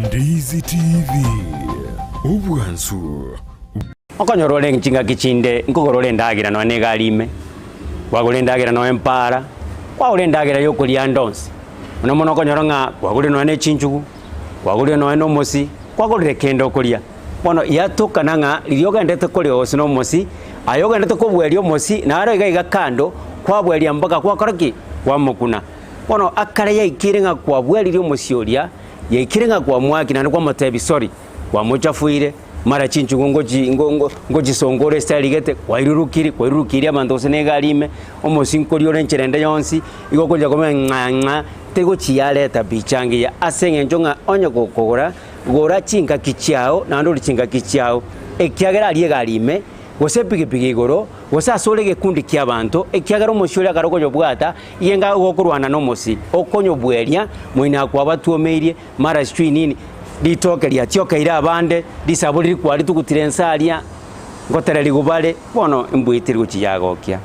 Ndizi TV, obwansu. Okonyora ore chingaki chinde nkogora ore endagera nonya na egari ime, kwagora endagera nonya empaara, kwagora endagera ya okoria ande onsi. Mono mono okonyora ng'a kwagorire nonya na echinchugu, kwagorire nonya na omosi, kwagorire kende okoria. Bono yatokana ng'a riria ogendete koria gose na omosi, aye ogendete kobweria omosi, naro iga iga kando, kwabweria mpaka gwakora ki? Kwamokuna. Bono akare yaikire ng'a kwabweririe omosi oria, yaikire ng'a kwamoaki naende kwamotebia sorry, kwamochafuire, mara chinchugu ngochi ngo ngo ngochisongora estyle gete, kwairurukiri kwairurukirie abanto gose na egari ime, omosi nkoria ore enchera ende yonsi, igo okonya komanya ng'a ng'a tegochiyareta picha engiya ase eng'encho ng'a onye gokogora, gora chingaki chiao naende orie chingaki chiao, ekiagera aria egari ime, gose epigipigi igoro, gose asore egekundi ki'abanto, ekiagera omosie oria akare okoyobwata, igenga gokorwana nomosie, okonyobweria, moino akwabatwomeirie, mara sijui nini, ritoke riatiokeire abande, risabo riria kwaritugutire inse aria, ngotererigwa bare, bono embwe teri gochia yagokia.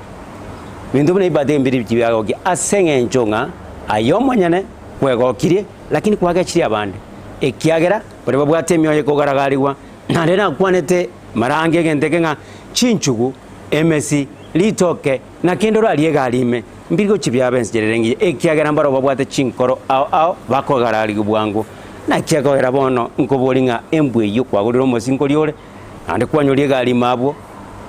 Binto buna ebibate mbiri bichia biagokia ase eng'encho ng'a aye omonyene kwegokirie, lakini kwagechirie abande, ekiagera baria babwate emioyo ekogaragarigwa, naende nakwanete mara ange egento eke ng'a chinchugu, emesi, ritoke, na kende orarie egari ime, mbiri gochia biaba ense ere engiya, ekiagera mbarabwo babwate chinkoro ao ao bakogararigwa bwango. Naki ekogera bono nkoborie ng'a embwa eyio kwagorire omosinkoria ore, naende kwanyoria egari ime abwo,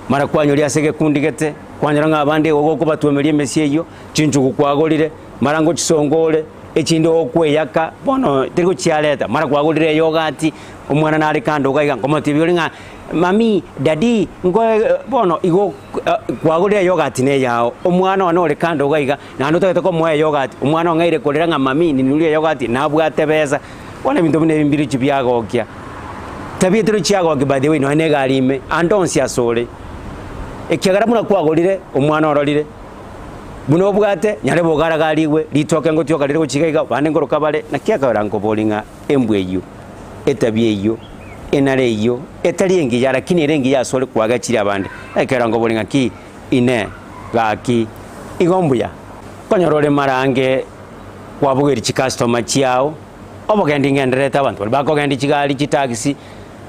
mara kwanyoria ase egekundi gete, kwanyora ng'a abande igo gokobatwomeria emesie eyio, chinchugu kwagorire, mara ngochisongore, echinde okweyaka, bono teri gochiareta, mara kwagorire eyogati, omwana nare kando iga iga nkomotebia ore ng'a mummy, daddy, nkoe bono igo kwagorire eyogati na eyao, omwana one ore kando iga iga, naende otagete komoa eyogati, omwana ong'eire korera ng'a mummy ninurie eyogati, nabwate besa, bono ebinto buna ebi mbirochio biagokia. Tabia teri chiagokia by the way nonya na egari ime, ande onsi asore, ekiagera buna kwagorire, omwana ororire. Buna obwate, nyare bogaragarigwe, ritoke ngotioka rire gochia iga iga, bande nkoroka bare, naki akagera nkoboria ng'a embwa eyio, etabia eyio, enara eyio, etari engiya lakini ere engiya asore kwagechire abande, ekero nkoboria ng'a ki, inee, gaki, igo mbuya? Konyora ore mara ange kwabogeria chicustomer chiao, obogendi ng'endererete abanto baria bakogendia chigari, chitaxi,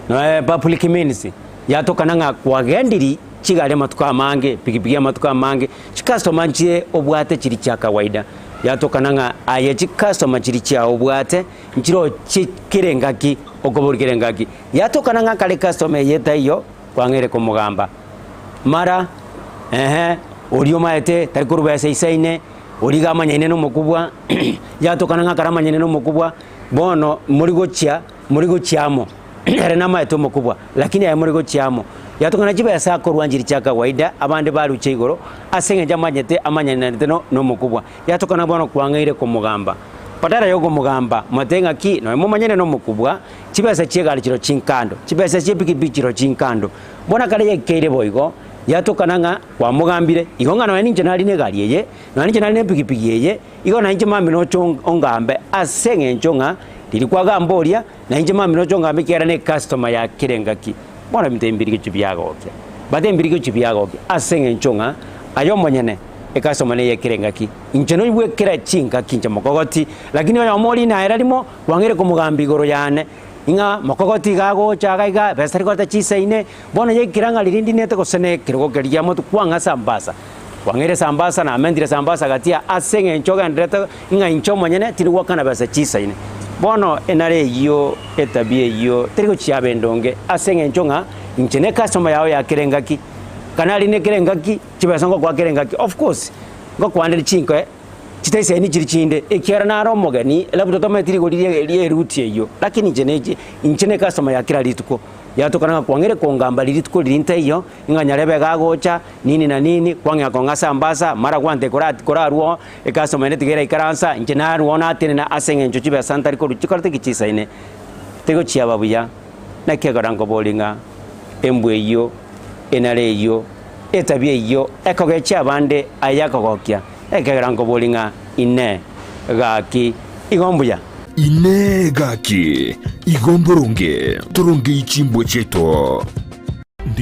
noe public means, yatokana ng'a kwagendiri. Chigari amatuko amange, pikipiki amatuko amange, chicustomer nchire obwate chiri chia kawaida, yatokana ng'a aye chicustomer chiri chiao obwate, nchire ochi kera engaki, okoboria kera engaki. Yatokana ng'a kare customer eye etaiyo, kwang'eire komogamba. Mara, ehe, oria omaete tari korwa besa isaine, oria iga amanyaine na omokubwa, yatokana ng'a kare amanyaine na omokubwa, bono mori gochia, mori gochia amo. Ere namaete omokubwa, lakini aye more gochia amo. Yatong'ana chibesa akorwa nchiri chia kawaida, abande baruche igoro, ase engencho amanyete amanyanete no nomokubwa. Yatokana bono kwang'eire komogamba. Badala yokomogamba, mwatebe ng'aki nonya momanyene nomokubwa, chibesa chi'egari chiro chinkando, chibesa chi'epikipiki chiro chinkando. Bono kare yaikeire boigo, yatokana ng'a kwamogambire, igo ng'a nonya ninche nari negari eye, nonya ninche nari nepikipiki eye, igo nainche mambia noche ongambe ase eng'encho ng'a riria kwagamba oria, Na inche mambia noche ongambe ekiagera ne customer ya kera engaki. Bono ebinto ebi mbiri gochia biagokia. But mbiri gochia biagokia ase eng'encho ng'a aye omonyene ecustomer neye kera engaki. Inche noigwe kera chingaki inche mokogoti, lakini oyomo oria naera rimo kwang'eire komogambia igoro yane, ng'a mokogoti iga agocha iga iga, besa tari koreta chisaine, bono yaikera ng'a riria ndinete gose na ekerogo keria kia motwe kwang'a sambasa. Kwang'eire sambasa namentire sambasa gati aa ase eng'encho ogendererete ng'a inche omonyene tindi goakana besa chisaine. Bono enara eyio, etabia eyio, teri gochia abe endonge ase eng'encho ng'a inche ne customer yao ya kera engaki, kana aria ne kera engaki, chibesa ngokoa kera engaki. Of course, ngokwanere chinkoe chitaisaini chiri chinde, ekiagera nare omogeni, labda tomaeti rigori rie rie eruti eyio, lakini inche nechi inche ne customer ya kera rituko, yatokana ng'a kwang'eire kongamba riria rituko riria ntaiyo, ng'a nyarebe iga agocha, nini na nini, kwang'ea kong'a sambasa, mara gwantebia kora korarue oo, ecustomer ende tiga eraikaransa, inche narue oo natenena ase eng'encho chibesa ntari korwa chikorete ki chisaine, tigochiaba buya. Naki ekero nkoboria ng'a embwa eyio, enara eyio, etabia eyio ekogechia abande aye akogokia, ekegera nkoboria ng'a Inee, gaki, igo mbuya? Inee! Gaki, igo mboronge torongei chimbwa chiaito?